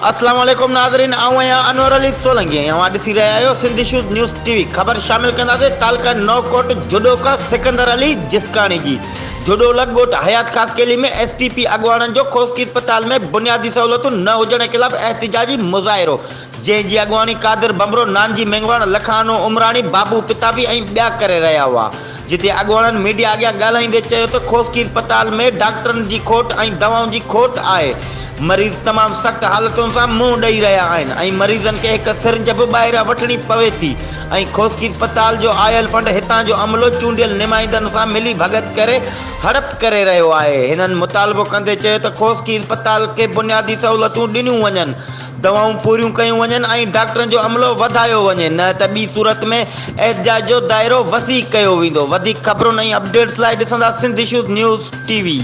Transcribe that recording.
اسلام عليڪم ناظرين آئون آهيان انور علي سولنگي ۽ اوهان ڏسي رهيا آهيو Sindh issues news T V خبر شامل ڪنداسين تعلقه نوڪوٽ جهڏو کان سڪندر علي جسڪاڻي جي جهڏو لڳ ڳوٺ حيات خاصخيلي ۾ ايس ٽي پي اڳواڻن جو کوسڪي اسپتال ۾ بنيادي سهولتون نه هجڻ خلاف احتجاجي مظاهرو جنهن جي اڳواڻي قادر ڀنڀرو، نانجي مينگهواڙ، لکانو عمراڻي، بابو پتافي ۽ ٻيا ڪري رهيا هئا، جتي اڳواڻن ميڊيا اڳيان ڳالهائيندي چيو ته کوسڪي اسپتال ۾ ڊاڪٽرن جي کوٽ ۽ دوائن جي کوٽ آهي، مريض تمام سخت حالتن سان منهن ڏئي رهيا آهن ۽ مريضن کي هڪ سرنج به ٻاهريان وٺڻي پوي ٿي ۽ کوسڪي اسپتال جو آيل فنڊ هتان جو عملو چونڊيل نمائندن سان ملي ڀڳت ڪري هڙپ ڪري رهيو آهي، هنن مطالبو ڪندي چيو ته کوسڪي اسپتال کي بنيادي سهولتون ڏنيون وڃن. دوائون پوريون ڪيون وڃن ۽ ڊاڪٽرن جو عملو وڌايو وڃي نه ته ٻي صورت ۾ احتجاج جو دائرو وسيع ڪيو ويندو. وڌيڪ خبرن ۽ اپڊيٽس لاء ڏسندا Sindh issues news T V.